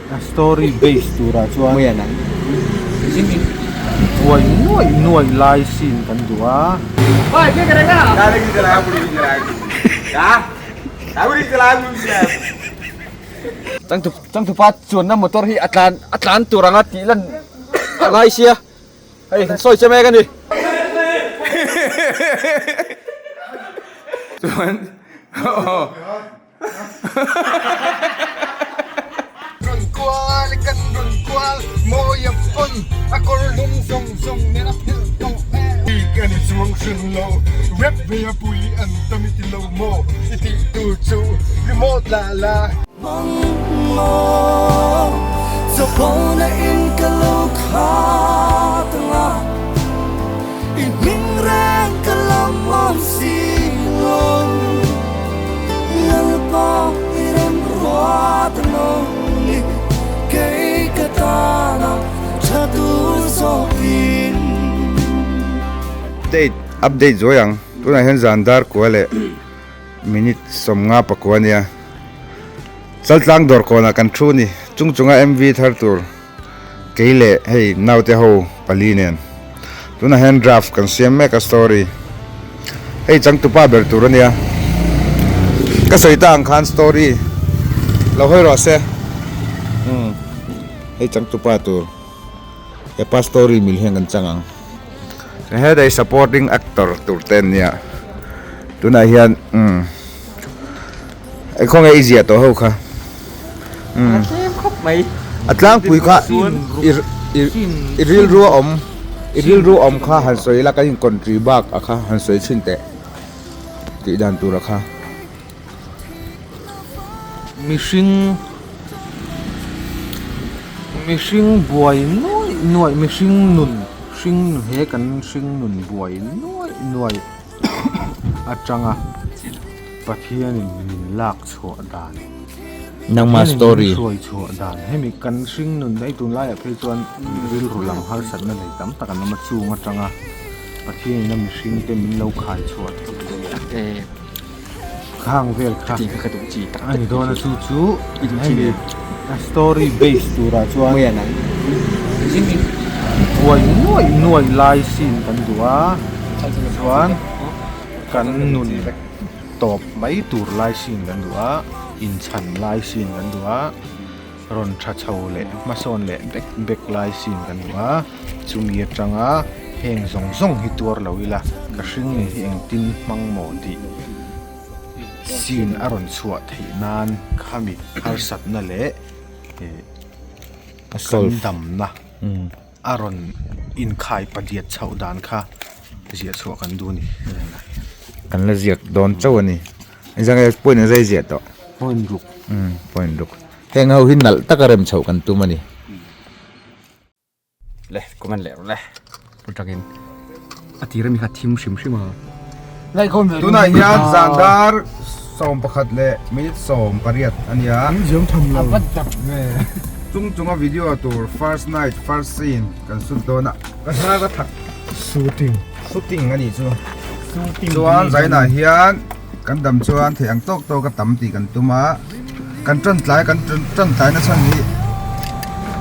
A story base turah chuan buai nuaih nuaih lai scene kan duh a. Changtupa chuanna motor hi a tlan a tlan tur anga tih lan a ngai sia hei kan sawi che mek a ni. Chuan aw. Rawn kual kan rawn kual mawi a pawn a kawr hlum zawng zawng nen a phelh tawh e. Bik a ni chuang hran lo rap ve a pui an tam i ti lo maw i tih tur chu remote la la. Mang maw chawpona in ka lo khat anga i hming reng ka lam awm si lo. Lalpa i rem ruat lo ni kei ka tana tha tur zawkin. Update update zuai ang tunah hian zan dar kua leh minute 50 pakua ania Chaltlang dawr kawnah kan thu a ni chung chunga MV thar tur kei leh hei naute ho pali nen tunah hian draft kan siam mek a story hei changtupa ber tur ania ka sawi ta ang khan story lo hawi rawh se umm hei changtupa tur hepa story mil hian kan chang ang heta hi supporting actor tur te an nia tunah hian umm Khawnge i ziah tawh ho kha. A tlem khawp mai. A tlangpui kha i rilru a awm i rilru a awm kha han sawi ila kan in country bak a kha han sawi chhin teh tih dan tur a kha. Mihring mihring buai nuaih nuaih mihring nun hring he kan hring nun buai nuaih nuaih atanga. Pathianin min lak chhuah dan, Nangma Pathianin min story. hruai chhuah dan, hemi kan hring nun daih tunlaiah phei chuan rilru lam harsatna nei tam tak an awm a, chung atanga Pathianin a mihring te min lo khai chhuah theih khang vel kha a ni dawn a, chu chu hemi a story base turah chuan buai nuaih nuaih lai scene kan duh a, chuan kan nun. Tawp mai tur lai scene kan duh a, inchhan lai scene kan duh a, rawn tha chho leh hmasawn leh bek bek lai scene kan duh a, chumi atanga heng zawng zawng hi tuar lo ila ka hring ni hi engtin hmang maw tih scene a rawn chhuah theih nan khami harsatna leh kan damna a rawn inkhai padiat chhoh dan kha ziah chhuah kan duh a ni. Kan la ziak dawn chauh a ni. Engzah nge point a zai ziah tawh? Point ruk. Umm point ruk. Heng ho hi nalh taka rem chhoh kan tum a ni. Le comment leh rawh le. Pu takin a tir ami kha thim hrim hrim a. Tunah hian zan dar 11 leh minute 18 a nia. Chung chunga video tur first night first scene kan shoot dawn a. Ka hnar a thak. Shooting. Shooting a nih chu. Chuan zainah hian kan dam chuan theih ang tawk tawk a tam tih kan tum a. Kan tan tlai kan tan tlai na chhan hi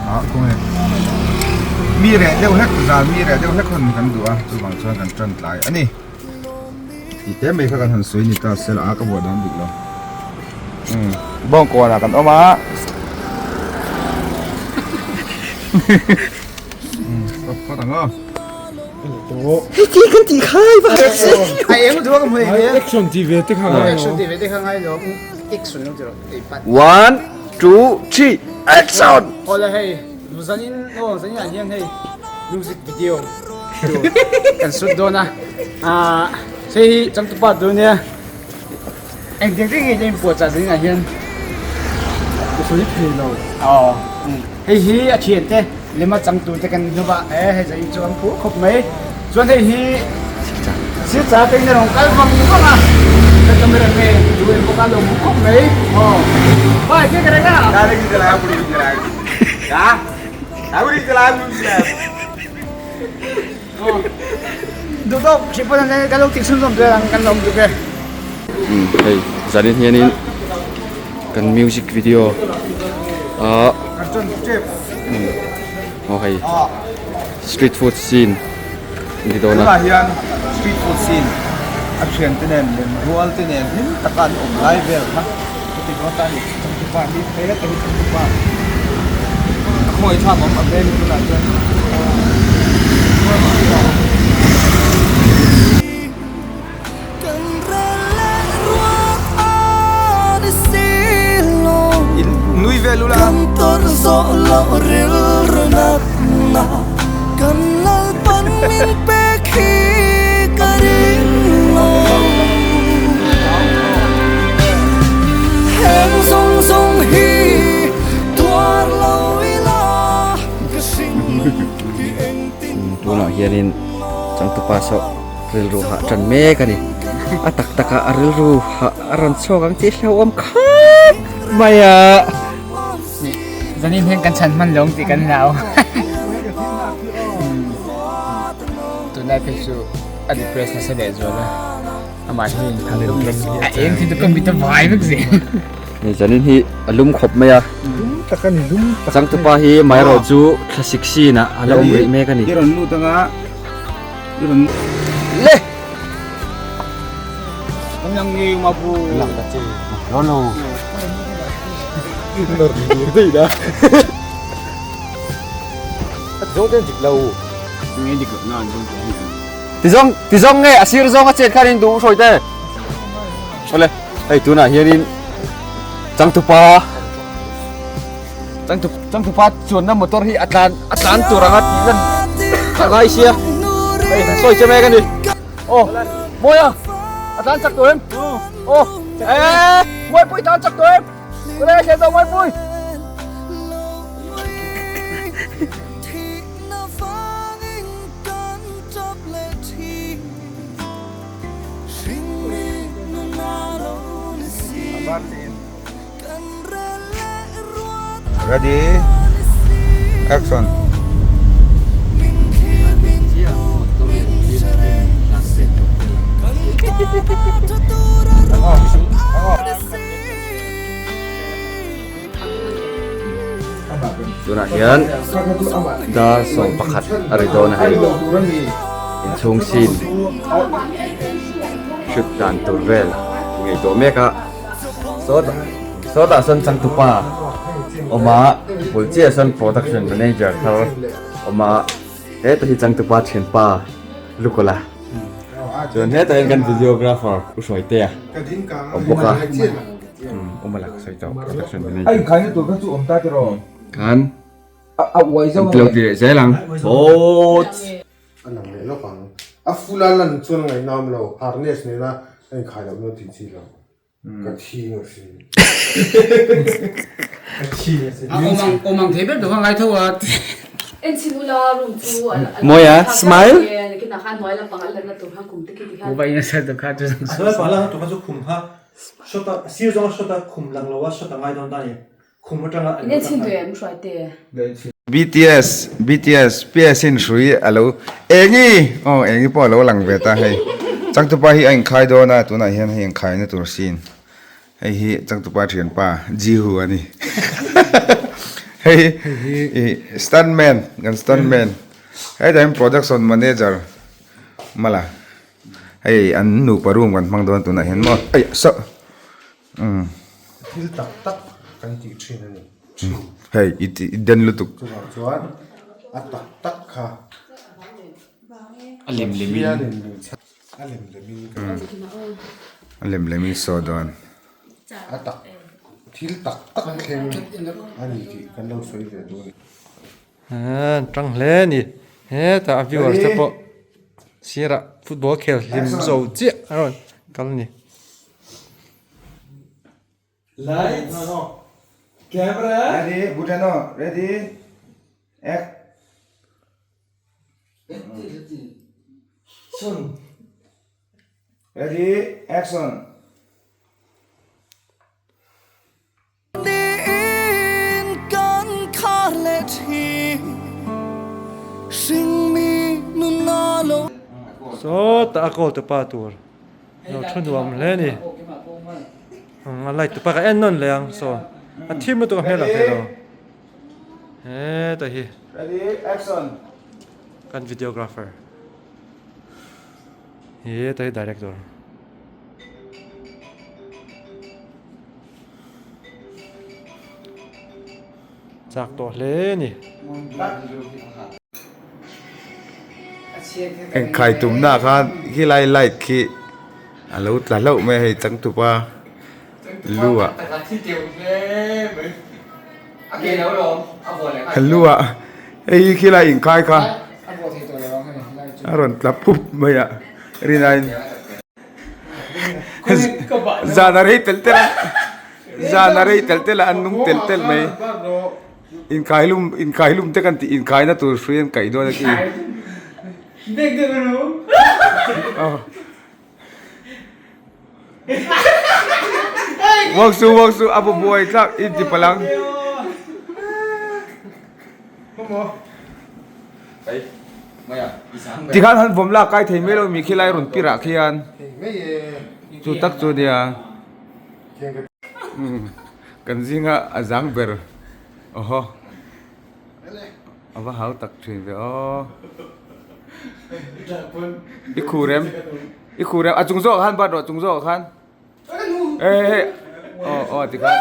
ah khawnge mi reh deuh hlek zan mi reh deuh hlek hawn kan duh a chuvang chuan kan tan tlai a ni. Tih te mai kha kan han sawi ni ta sela a ka buah dan dik lo. Umm bawngkawnah kan awm a. Umm stop phawt ang aw. Action tih ve te kha ngai lo. One, two, three, action! Awle hei zanin aw zanin ah hian hei music video kan shoot dawn a ah hei hi changtupa tur ania engtiang teng nge ka inpuahchah zanin ah hian ka sawi thei lo aw hei hi a thian te lema changtu te kan hnu a e hei zanin chu an phu khawp mai chuan hei hi Silchar te in a rawn kal vang vang a ka camera man chu en bawk a lo hmu khawp mai aw bye ke ka reng a. Duh tawk hrih pawn an kan lo tih chhunzawm zel ang kan lo awm tuk e. Hei zanin hianin kan music video ah. Aw hei street food scene a ni dawn a. Tunah hian street food scene a thiante nen lem rual te nen hlim taka an awm lai vel kha chuti dawn ta a ni. Changtupa hi heta hi changtupa a khawi thlak awm a hmel hi tunah chuan. Nui vel ula. Kan tor zawh loh rilru natna kan Lalpan min pek hi ka ring lo. Heng zawng zawng hi tuar lo ila ka hring hi engtin Tunah hianin changtupa saw. Rilru hah tan mek a ni. A tak takah a rilru hah a rawn chhuak ang tih hlauhawm khawp mai a. Zanin hian kan chhan hman lo ang tih kan hlau. Tunlai phei chu a depress nasa leh zual a. Amah hi a eng thil chu ka mit a vai vek zel. Ni zanin hi a lum khawp mai a. Lum tak a ni lum tak. Changtupa hi maherawh chu thlasik sin ah a la awm rih mek a ni. I rawn lut anga. Le Ti zawng ti zawng nge a sir zawng a chet khan in duh hrawi te awle hei tunah hianin changtupa Changtu changtupa chuanna motor hi a tlan a tlan tur anga tih lan a ngai sia hei kan sawi che mek a ni aw mawi a a tlan chak tawh em aw eh mawi pui tlan chak tawh em kawle a thlen tawh mawi pui Ready action Tunah hian dar 11 a ri dawn a hei inchhung sin shoot dan tur vel ngaihtuah mek a. Sawtah sawtah sawn changtupa awm a bul chiah sawn production manager thar awm a heta hi changtupa thianpa Lukola chuan hetah hian kan videographer U Hruaitea awm bawk a umm awm a la ka sawi tawh production manager khan an tilo ti leh zel ang sawt. A lang leh lawk ang. A full a lan chuan a ngaihnawm lo. Harness nena a inkhai loh na tih chi lo. Ka thi nga si. Ka thi nga si. A awm ang awm ang thei ber tur kha ngai tho a. En chhin ula room chu a Mawi a smile. Nakinah khan hnuai lampang a lanna tur khan khum te khi ti khan. Ku va in a ser tur kha chu. A hnuai lampang a lanna tur kha chu khum kha shot a sir zawnga shot a khum lang lo a shot a ngai dawn ta a ni. Khum atanga an In en chhin tawh em Hruaite? BTS BTS PS in hrui a lo Engi aw Engi pawh a lo lang ve ta hei Changtupa hi a inkhai dawn a tunah hian hei inkhaina tur scene hei hi Changtupa thianpa Jihu a ni hei hi stuntman kan stuntman hetah hian production manager Mala hei an nupa room kan hmang dawn tunah hian maw aih saw Umm. Thil tak tak kan tih thin a ni thin. Hei i ti i den lutuk. Chuvang chuan a tak tak kha A lem lem in. A lem lem in kan A lem lem in saw dawn. A tak thil tak tak thleng a ni tih kan lo sawi ve duh a ni. An tang hle a ni. Hetah a viewers te pawh sirah football khel hlim zo chiah a rawn kal a ni. Lights, camera. Ready, Bhutano, ready, act. Sun. Ready, action. Sawtah a call tupa tur lo thu nuam hle a ni a light tupa ka en nawn leh ang saw a thim lutuk a hmel ang thei lo. Heta hi. Ready, action. Kan videographer. Heta hi director. Chak tawh hle a ni. Engkhai tumna khan khilai light khi a lo tla hlauh mai a hei changtupa lu ah lu ah hei hi khilai inkhai kha a rawn tla phup mai a rinaiin zan a rei tel tel a zan a rei tel tel a an nung tel tel mai inkhailum inkhailum te kan tih inkhaina tur hrui an kaih dawn a khi Walk su walk su a bu buai tlak i ti palang. Tikhan han vawm lak kai thei mai lo mi khi lai rawn pirah khian chu tak chu nia kan zinga a zang ber awhaw a va hau tak thin ve aw i khur em i khur em a chung zawk khan bat rawh chung zawk khan. Hey hey oh oh tikhan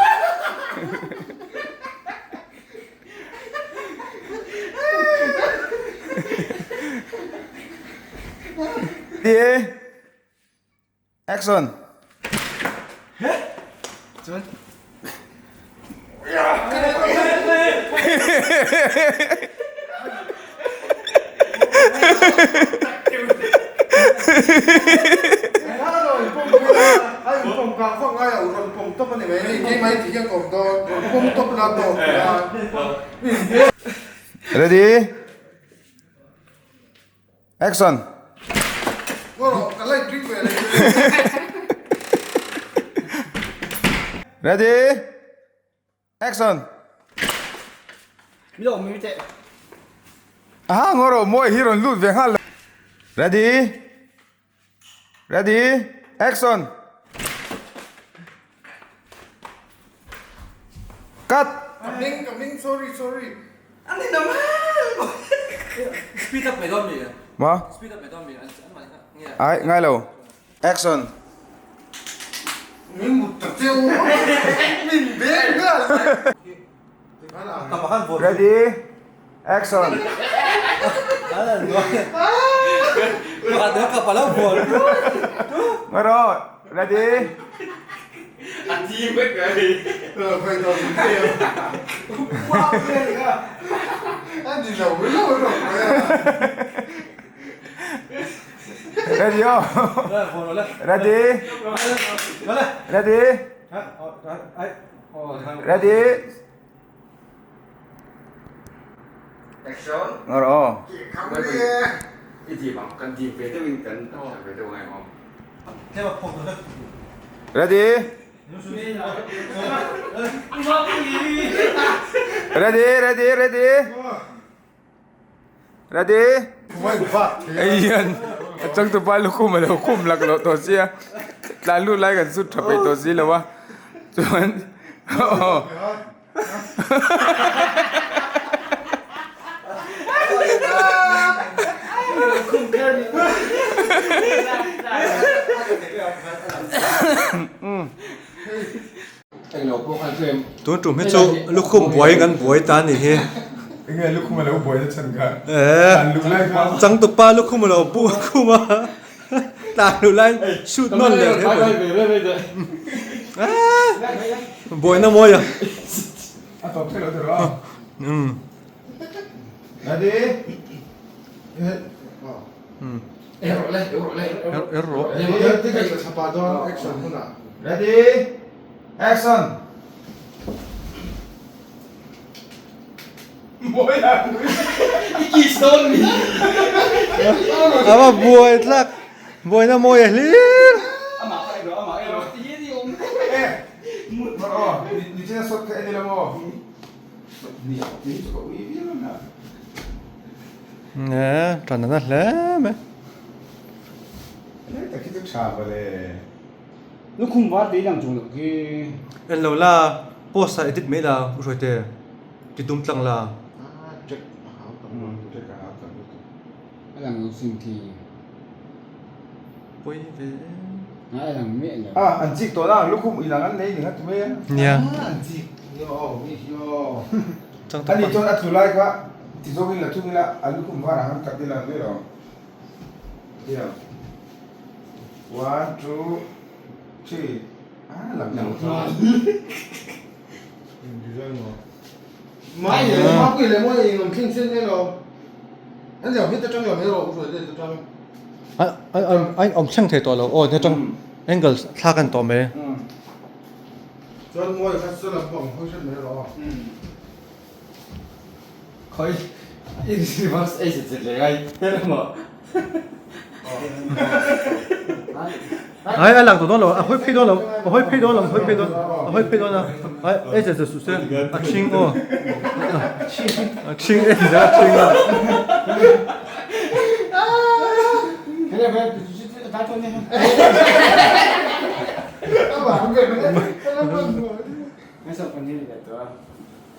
Ready action Ready Action! Ready? Action! Aha ngaw rawh mawi hi rawn lut ve nghal lo. Ready? Ready? Action! Cut! Ma? Ai ngai lo. Action! Ready? Action! Nghe rồi, ready? Ready oh. Ready? Ready? Ready? Action. Ngor aw. Ready? Ready, ready, ready. Ready? Hei hian a changtupa lukhum a lo khum lak loh tawh sia tlan lut lai kan sut tha peih tawh si lo a chuan aw Tun tum hi chu lukhum buai kan buai ta a nih hi. Enge lukhum a lo buai na chhan kha. Tlan luh lai kha. Changtupa lukhum a lo bu khum a. Tlan luh lai shoot nawn leh hle mai. Buaina mawi a. A tawp thei lo thei rawh a. Ready? Ready? Action! Ava buai tlak buaina mawi a hlir. Nge tan a na hle mai. En lo la post ah edit mai la u hruai te ti tum tlang la. Check a hau tak check a hau tak lutuk. A lang lo sin khi. Pawi ve A lang miah lo. A an chik tawh na lukhum inang an nei ni kha ti mai a. Nia. An chik aw mi hi aw. Ani chuan a tlu lai kha ti zawk in la thung ila a lukhum varah khan cut ila ang mai lo. Thiam. One two three a lang lo. Mai le ma pui le mawi eng awm thleng sen mai lo. An ziah hit atang lo mai rawh u hruai let atang. A a awm thleng thei tawh lo aw atang angle thlak an tawh mai. Chuan mawi kha chu lam pawh ang hawi hret mai rawh. Khawi in reverse ei zet zet leh ngai hel maw. Ai a lang tawh dawn lo a hawi phei dawn lo a hawi phei dawn lo a hawi phei dawn a hawi phei dawn a ai ei zet zet suh se a ṭhing aw a ṭhing ei zet a ṭhing a.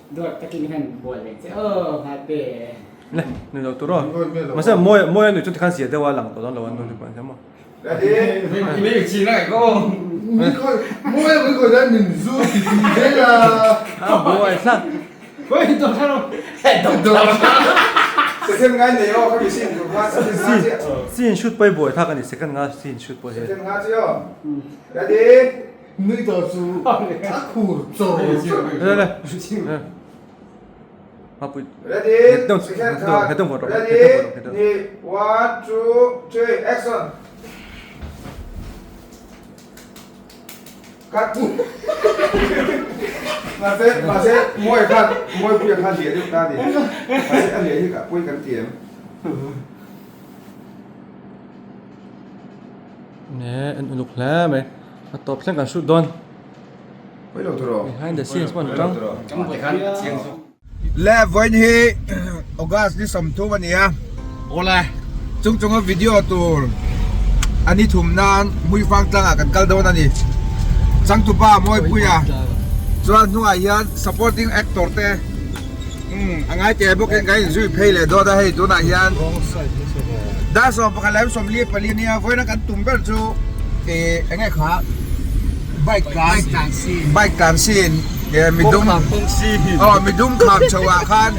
Duat takin hian bual reng che aw Nghate. Le, ni lo tur aw. Mahse mawi mawi a nuih chuan tikhan zia deuh a lang tawh dawn lo a nu te pawh hian maw. Mawi mawi khawi lai min zu ti ti zel a. A buai thlak. Second ngai nei aw kha mi sin tur kha second nga chiah. Scene shoot pawh hi buai thlak a ni second nga scene shoot pawh hi. Second nga chiah aw. Ready. Nui tawh chu a khur chawr chawr. Le le. Ready, second cut, ready, ni, one, two, three, action. Cut. Mahse, mahse, mawi khan, mawi puia khan liah deuh ta ni. Mahse, a liah hi ka pawi kan ti em. Ne, en uluk hle mai. A tawp thleng kan shoot dawn. Pawi lo tur aw. Behind the scenes pawh an tang. Le vawiin hi August ni 30 a ni a. Awle. Chung chunga video tur a ni thum nan Hmuifang tlangah kan kal dawn a ni. Changtupa Mawipuia chuan hnungah hian supporting actor te umm a ngai teh bawkin kan inzui phei leh dawn a hei tunah hian dar 11 leh 44 nia vawiina kan tum ber chu ih eng nge kha bike tlan bike tlan sin midum aw midum kham chho ah khan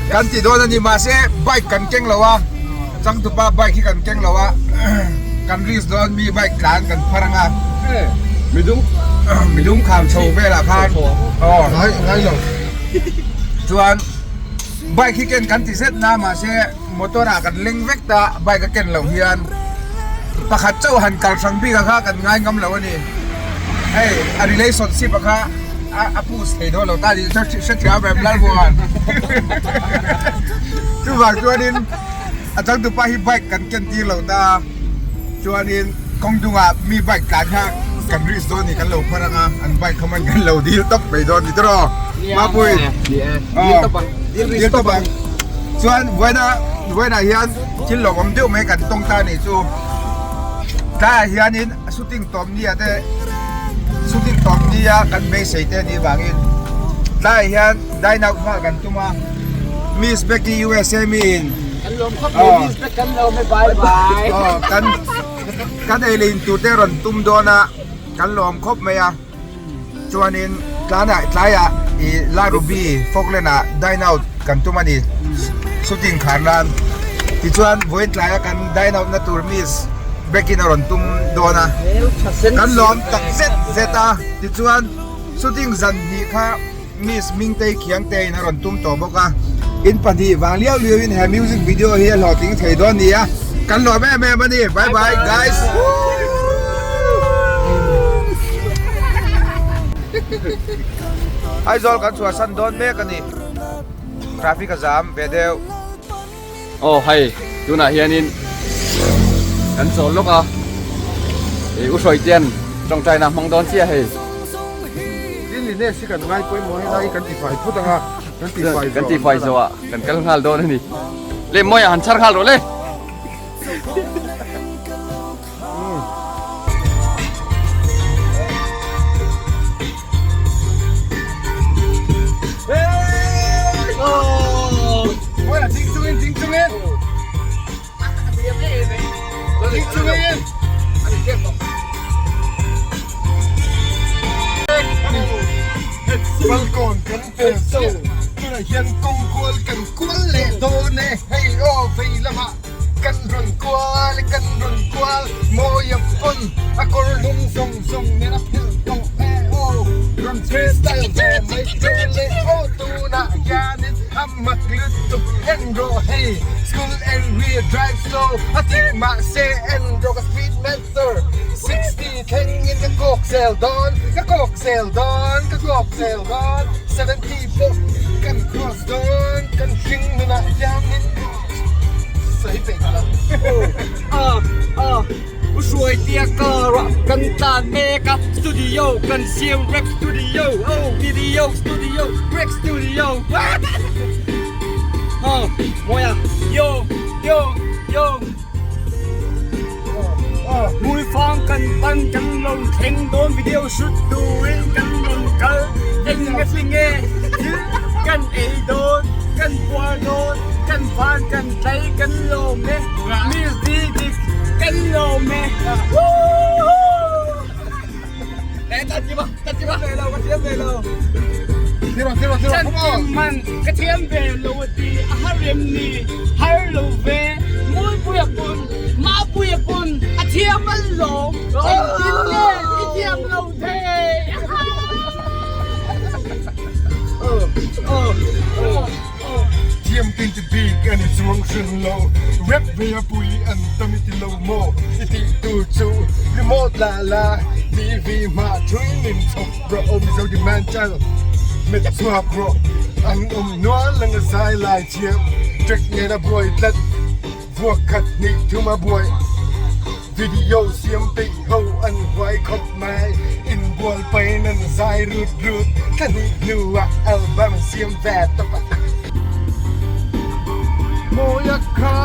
kan ti dawn a ni mahse bike kan keng lo a changtupa bike hi kan keng lo a kan risk dawn mi bike tlan kan phar ang a midum midum kham chho velah khan aw ngai ngai lo chuan bike hi ken kan ti zet na mahse motor ah kan leng vek ta bike a ken loh hian pakhat chauh han kal hrang bik a kha kan ngai ngam lo a ni hei a relationship a kha a push thei dawn lo ta tih hrethiam em Lalmuan chuvang chuanin a changtupa hi bike kan ken tir lo ta chuanin kawng dungah mi bike tlan kha kan risk dawn ni kan lo phar anga an bike kha man kan lo dil tawp mai dawn ni tawh Mapui dil tawp ang chuan vawiina vawiinah hian thil lawmawm deuh mai kan tawng ta nih chu tlaiah hianin shooting tawp nia te shooting tawp nia kan beisei te anih vangin tlaiah hian dine out nghal kan tum a Miss Becky USA miin Kan lawm khawp mai Miss Beck kan lawm e bye bye aw kan kan ei leh in tur te rawn tum dawn a kan lawm khawp mai a chuanin tlanah tlaiah ih La Ruby Falkland ah dine out kan tum a ni shooting khar nan tichuan vawiin tlaia kan dine out na tur Miss Beck in a rawn tum dawn a kan lawm tak zet zet a tichuan shooting zan hnih kha Miss Mingtei Khiangte in a rawn tum tawh bawk a, in pahnih vang liau liau in he music video hi a hlawhtling thei dawn ni a, kan lawm em em a ni, bye bye guys. Aizawl kan chhuahsan dawn mek a ni, traffic a zam ve deuh. Aw hei tunah hianin kan chawl lawk a ih u hruai ten tawngtaina hmang dawn chiah hei. Tin Linesh hi kan ngai pawimawh hei lai kan tifai phawt ang a kan tifai kan tifai zawh ah kan kal nghal dawn a ni le mawi ah han chhar nghal rawh le. Tunah hian kawng kual kan kual leh dawn e, hei aw vei lamah kan rawn kual e, kan rawn kual Mawia pawn a kawr hlum zawng zawng nen a phelh tawh e aw, rawn freestyle ve mai dawn e aw, tunah hianin a mak lutuk en rawh hei, school area drive slow a tih mahse en rawh ka speed meter 60. Thlengin ka kawk zel dawn, ka kawk zel dawn, ka kawk zel dawn 70 pawh kan cross dawn, kan hring nunah hianin sawi peih ta lo. Ah ah U Hruaitea car ah kan tlan mek a, studio kan siam rap studio oh video studio rap studio ah Mawia yo yo yo. Hmuifang kan pan kan lo thleng dawn video shoot turin kan rawn kal eng a tling e thil kan ei dawn kan puar dawn kan van kan tlai kan lawm e miss didik kan lawm e woohoo Chankim man ka thiam ve lo a ti a har em ni har lo ve Muipuia pawn Mapuia pawn a thiam a lawm engtin nge i thiam lo thei Thiam tin ti bik a ni chuang hran lo rap ve a pui an tam i ti lo maw i tih tur chu remote la la TV hmah thui nin chhawp rawh aw Mizo demand chal met chhuak rawh an awm nual ang a zai lai thiam track nen a buai tlat vuak khat hnih thum a buai Video siam peih ho an huai khawp mai, inbual pain an zai rut rut, thla hnih hnuah album siam ve tawp a. Mawia kha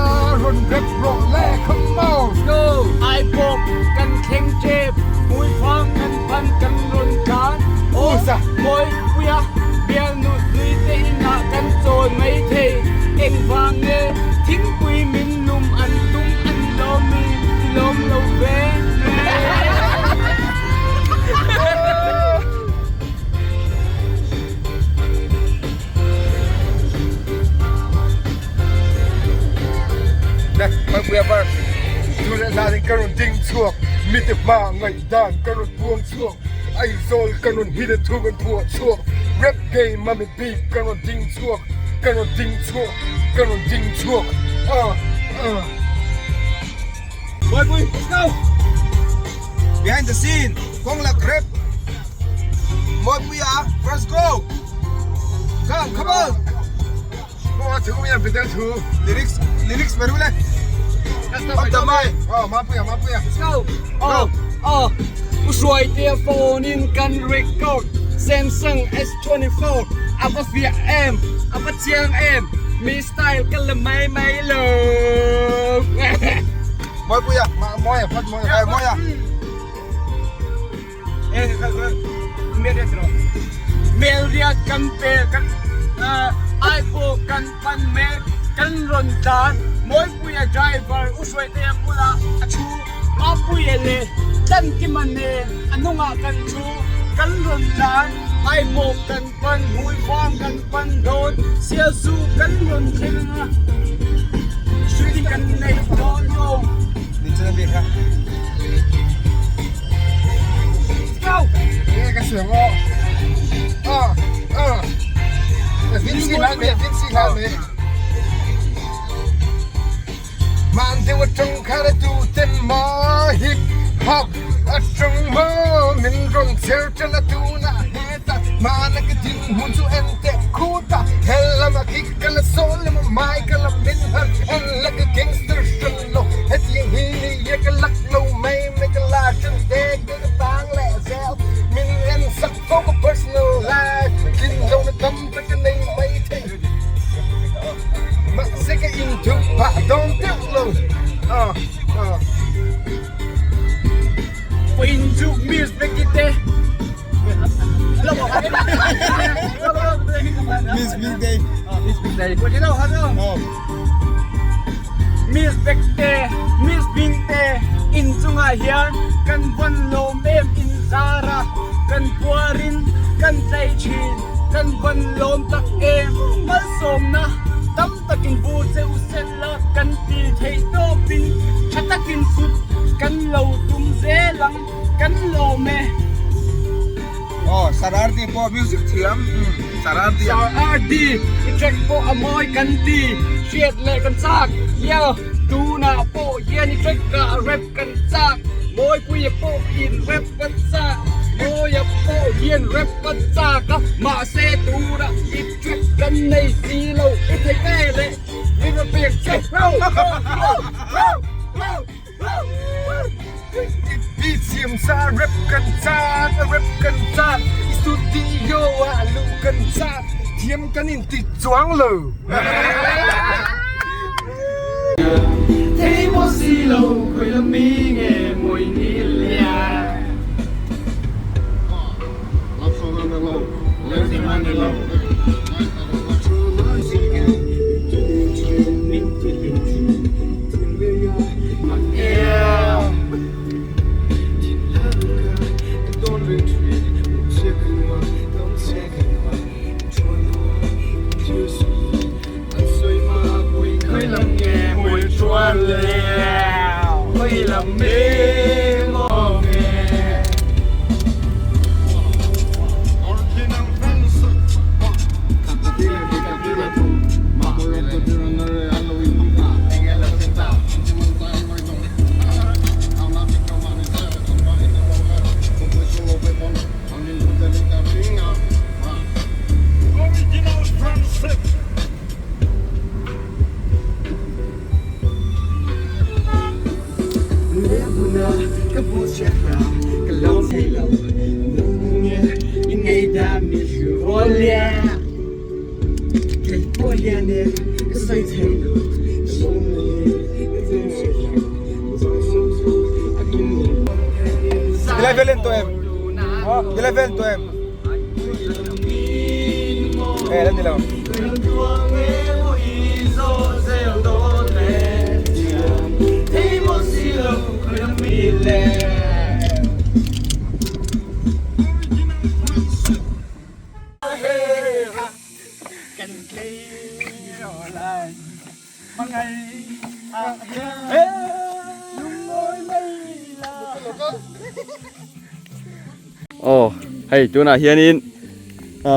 rawn rep rawh le, come on! Go! Ai pawp kan thleng tep, hmuifang kan pan kan rawn tlan, aw Mawipuia bialnu hlui te inah kan chawi mai thei, engvang nge thingpui min Lum an tum an lawm mi ti lawm lo ve. Le, Mapuia verse. Tu le hla in ka rawn ding chhuak, mite hma ngaihdan ka rawn puang chhuak, Aizawl ka rawn hit a thu kan phuah chhuak, rap game a mi bik ka rawn ding chhuak, ka rawn ding chhuak. Ka rawn ding chhuak a a. Boy let's go! Behind the scene, kawng lak rep. Mawipuia, let's go! Come, come on! Maw thu hian video thu. Lyrics, lyrics pe ru le. Up the mic. Oh, Mapuia, Mapuia. Let's go! Oh, oh. U Hruaitea phone in kan record Samsung S24 a va fiah em a va chiang em mi style ka la mai mai lo Mawipuia Mawia phawt Mawia Eh Mawia Melriat kan pe kan ai pawh kan pan mek kan rawn tlan Mawipuia driver U Hruaitea bulah a thu Mapuia leh Tlankima nen a hnungah kan thu kan rawn tlan Aimawk kan pan Hmuifang kan pan dawn Sialsu kan rawn thleng a Shooting kan nei dawn lo. Let's go! Nge ka suang aw. Ah ah. Vincy hlan me Vincy hlan me. Hmaan deuh atang khan atu ten maw hip hop atang maw min rawn chher tan atu na heta hmaan a ka din hmun chu en teh khut a hel lama khi ka la sawl lama mai ka la min har en la ka gangster hran lo hetiang hi ni e ka lak lo mai mai ka la hran te ka ka tang leh zel min en sak fo ka personal life tlin lo na tam tak ka nei mai thei. Mahse ka inthup phah dawn deuh lo. Ah ah. Injuk miss Becky te. Miss Big Day. Miss Big Day. Miss Beck te, Miss Bing te, in chungah hian kan vawn lawm em in zar a, kan puarin kan tlai thin. Kan van lawm tak em. pawh music thiam Sir RD. Sir RD i track pawh a mawi kan ti hriat leh kan chak yo tunah pawh hian i track ah rap kan chak Mawipuia pawh in rap kan chak Mawia pawh hian rap kan chak a mahse tunah i track kan nei si lo i thei ve leh min rawn pek che ho ho ho ho ho. I siam sa rap kan chat rap kan chat i studio ah luh kan chat thiam kan in ti chuang lo. Thei maw si lo khawi lam mi nge mawi ni lia. Aw hei tunah hianin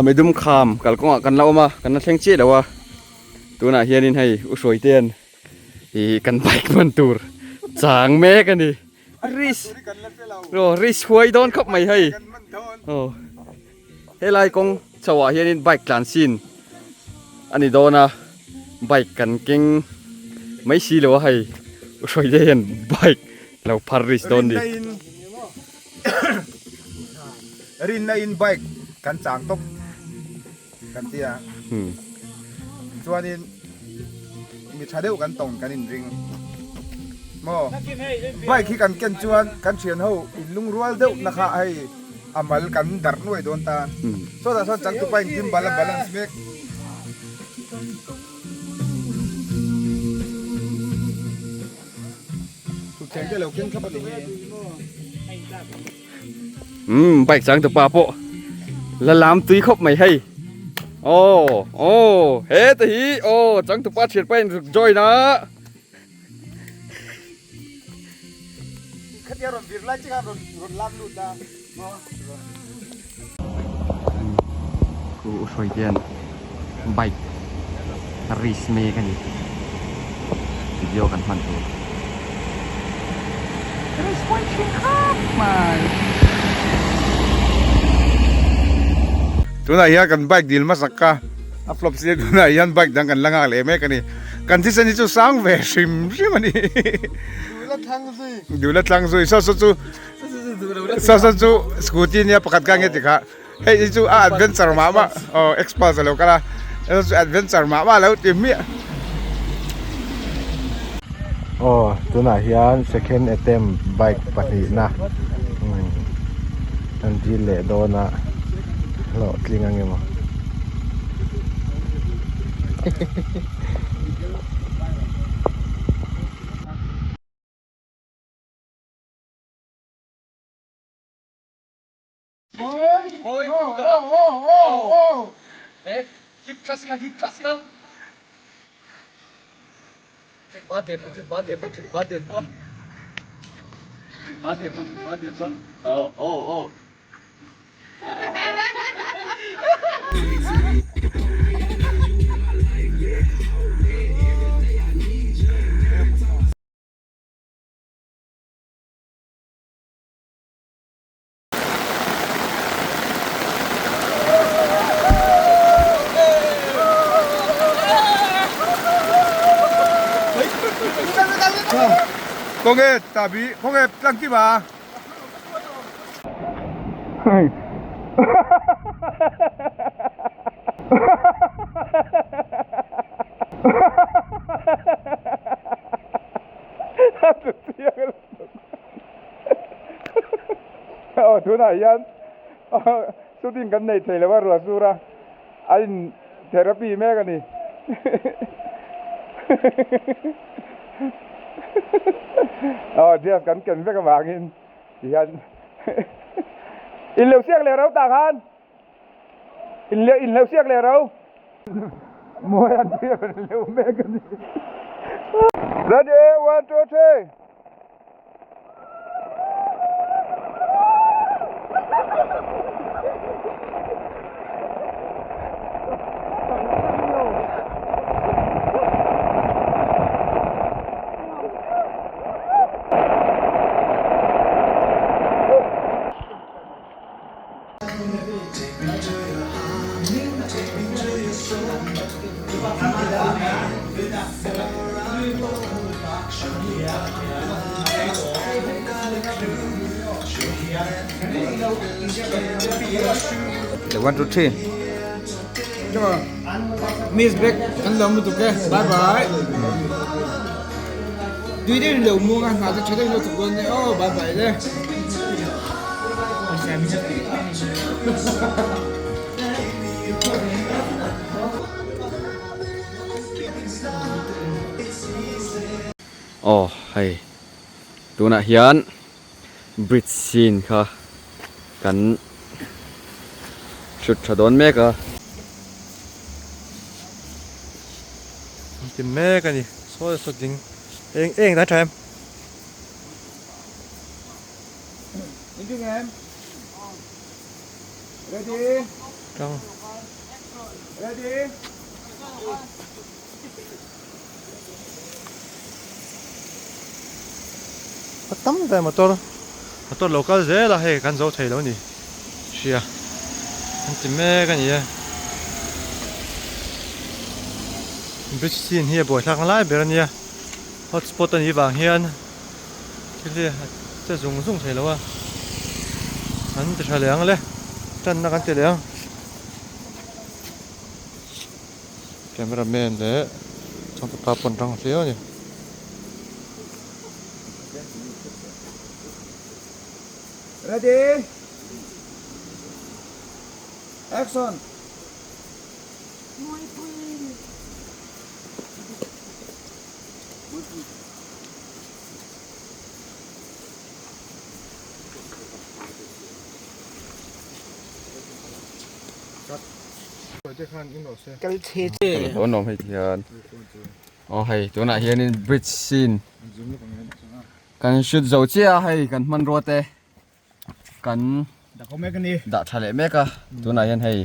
midum kham kalkawngah kan la awm a kan la thleng chiah lo a tunah hianin hei u Hruaitean ih kan bike hman tur chang mek a ni risk aw risk huai dawn khawp mai hei aw helai kawng chho ah hianin bike tlan sin a ni dawn a bike kan keng mai si lo a hei u Hruaite hian bike lo phar risk dawn a ni. Rinna in bike kan chang tawp kan ti a chuanin mi tha deuh kan tawng kan inring maw bike hi kan ken chuan kan thian ho in lungrual deuh na kha hei a mal kan darh nuai dawn ta sawtah sawn changtupa in gimbal a balance mek. Umm bike chang tupa pawh la lam tui khawp mai hei aw aw he te hi aw chang tupa thian pa in ruk join a khatia rawn vir lai chiah rawn rawn lam lut a Ku u hruai hian bike race mek a ni video kan hman tur race huai thin khawp mai. Tunah hian kan bike dil hmasak kha a flop si a tunah hian bike dang kan la nghak leh mek a ni kan thisen hi chu sang ve hrim hrim a ni duhla thlang zui saw saw chu Saw saw chu scooty nia pakhat kha nge ti kha hei hi chu a adventure mah mah aw expert a lo kal a hei chu adventure mah mah a lo ti hmiah. Aw tunah hian second attempt bike pahnihna an dil leh dawn a hlawhtling ang emaw. Khawnge chahbi khawnge tlang kim a. Aw tunah hian shooting kan nei thei lo a ruah sur a a in therapy mek a ni aw dress kan ken vek avangin tihian in lo siak leh ro tah khan in in lo siak leh ro mawi an tih a rawn leu mek a ni ready 1 2 3. One two three. Miss Black kan lawm lutuk e bye bye. Tui deuh in lo muang a hna te tha deuh in lo chawk dawn e aw bye bye le. Aw hei tunah hian bridge scene kha kan shoot tha dawn mek a. An ti mek a ni sawi saw ding eng eng dan tha em. Ready? Tang. Ready? A tam ve motor motor lo kal zel a hei kan zo thei lo ni hria an ti mek a ni e bridge scene hi a buaithlak na lai ber a nia hotspot a nih vang hian thil hi a che zung zung thei lo a an ti tha leh ang le tanna kan ti leh ang. Camera man leh changtupa pawn rang hle a ni. Ready? Action! Dawn awm hei ti hian aw hei tunah hianin bridge scene kan shoot zo chiah a hei kan hmanrua te kan dah tha leh mek a tunah hian hei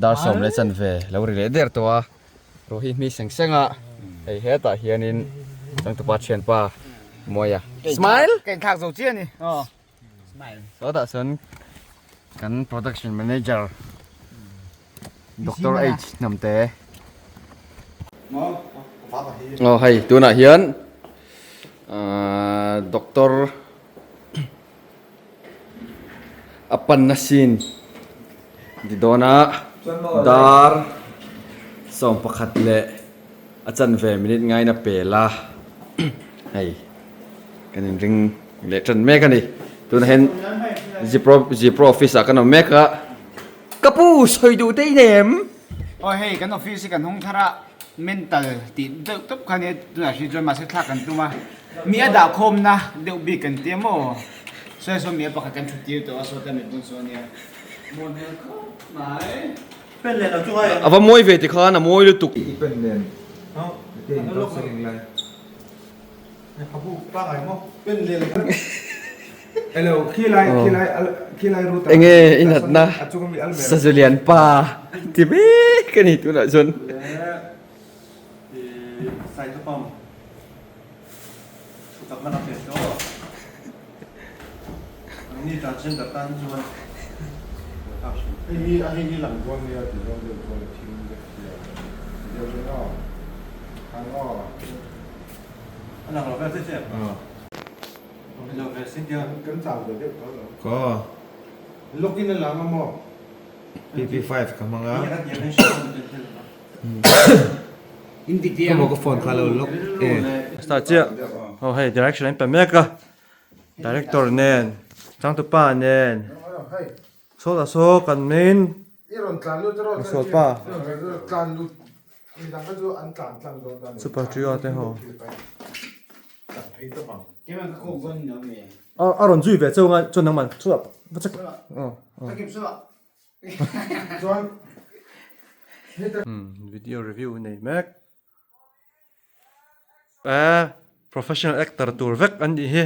dar sawm leh chanve lo ri leh der tawh a ruah hi hmi seng seng a hei hetah hianin changtupa thianpa Mawia smile Sawtah chuan kan production manager Doctor H Hnamte aw hei tunah hian ahh doctor a panna scene ti dawn a dar 11 leh a chanve minute ngaina pel a hei. Kan inring leh tan mek a ni. Tunah hian Zipro Zipro office ah kan awm mek a. Ka pu sawi duh te i nei em? Aw hei kan office hi kan hung thar a mental tih deuh tawp kha nia tunah hri chuan mahse thlak kan tum a. Mi a dah khawmna deuh bik kan tia maw? Sawi saw mi a pakhat kan thut tir tawh a sawta mit bun saw a nia. Mawi hmel khawp mai. Pen nen lo chu ngai A va mawi ve tikhan a mawi lutuk. I pen nen te in dawt seng lai. Enge i natna Sazulian pa ti mek a ni tunah chuan. Ka PP5 ka hmang a ka maw ka phone kha lo lock e. Start chiah aw hei direction an pe mek a director nen changtupa nen sawtah saw kan main misualpa super trio te ho a rawn zui ve chauh a chuan nangman chhuah va chak video review nei mek. Eh professional actor tur vek an nih hi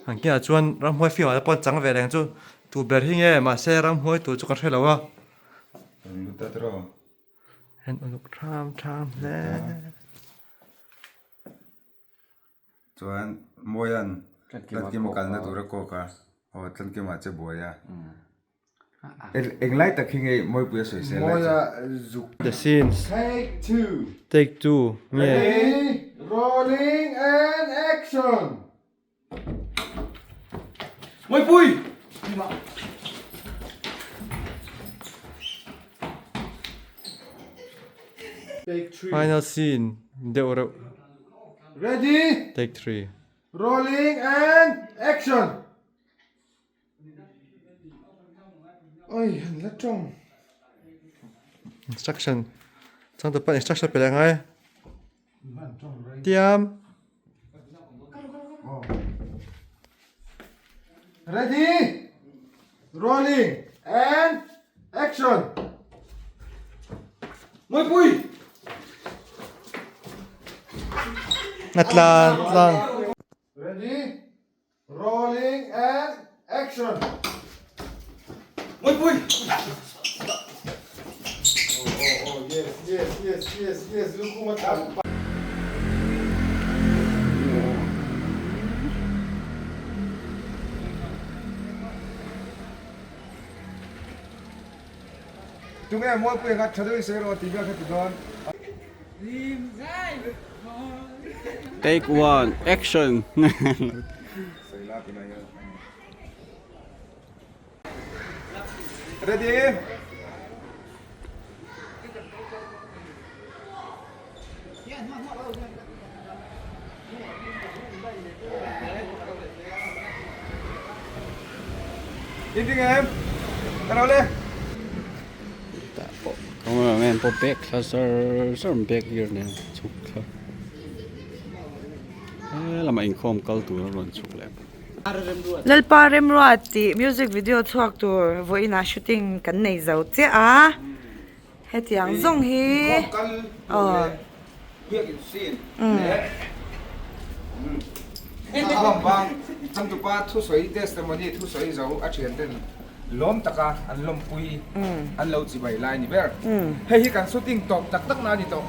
an kiangah chuan ramhuai film ah te pawh an chang ve reng chu tu ber hi nge mahse ramhuai tur chu ka hre lo a en uluk tham tham hle. Chuan Mawia'n Tlankima kalna tur a kawk a aw Tlankima che buai a. Englai tak hi nge Mawipuia sawi sel lai chu? The scenes. Take two. Take two. Nge. Ready, rolling and action. Mawipui! Take three. Final scene deuh reuh. Ready? Take three. Rolling and action. Oi han la tawng. Instruction. Chang tu pa instruction pe leh ngai. Tiam. Ready? Rolling and action. Mawipui! A tlan tlan. Ready? Rolling and action! Mawipui! Oh, oh, oh, yes, yes, yes, yes, yes, lukhum a tlan. Tunge Mawipui kha tha deuhin sawi rawh tih vel kha ti dawn. Take one, action! Ready? Inting em? Ka le. Cameraman pawh bag thla zar zar an bag lir nen chhuk thla he lamah inkhawm kal tur a rawn chhuk leh bawk. Lalpa Remruat tih music video chhuak tur vawiinah shooting kan nei zo chiah a, hetiang zawng hi aw. Changtupa thusawi testimony thusawi zo a thian ten Lawm taka an lawmpui an lo chibai lai ni ber. Hei hi kan shooting tawp tak tak na a ni tawh.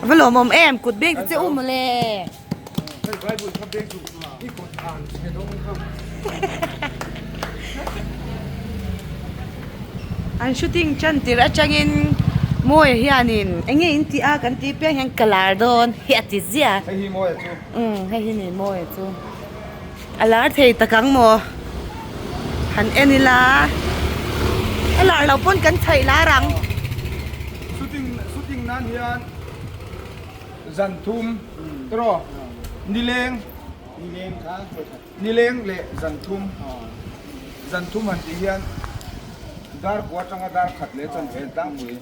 A va lawmawm em, kut beng che u mawle. Hei Bible kha beng chu i kut an chhe dawn kha. An shooting tan tir atangin Mawia hianin eng nge in tih a kan tih piang hian ka lar dawn hi a ti ziah. Hei hi Mawia chu. Hei hi ni Mawia chu. A lar thei tak ang maw? Han en ila a lar lo pawn kan chhaih lar ang. Shooting shooting nan hian zan thum tawh nileng nileng leh zan thum zan thum han tih hian dar kua atanga dar khat leh chuan ve tlangpui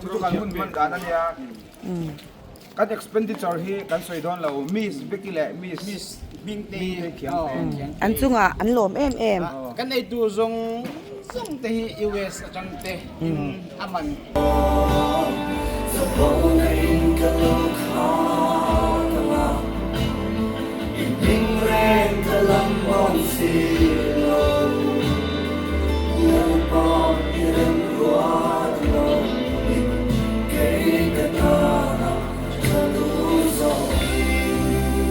chu kan hun hman dan a nia. Kan expenditure hi kan sawi dawn lo, Miss Becky leh Miss Hmingtei Khiangte. An chungah an lawm em em. Kan eitur zawng zawng te hi US atang te in a man. I hming reng ka lam awm si lo Lalpa i remruat lo in kei ka tana tha duh zawkin.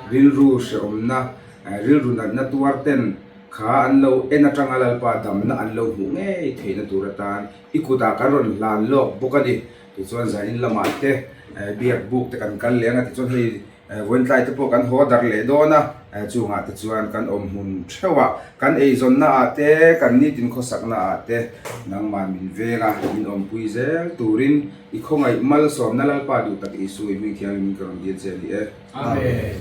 Rilru hrehawmna, rilru natna tuar ten kha an lo en atanga Lalpa damna an lo hmuh ngei theihna tur atan i kutah kan rawn hlan lawk bawk a ni. Tichuan zanin lamah te biak buk te kan kal leng a, tichuan hei Vawiintlai te pawh kan haw darh leh dawn a, chungah te chuan kan awm hmun theuh a, kan eizawnna ah te, kan nitin khawsakna ah te nangmah min veng a, min awmpui zel turin i khawngaih malsawmna Lalpa duh tak Isu i hming thianghlim in ka rawn dil che a ni e. Amen.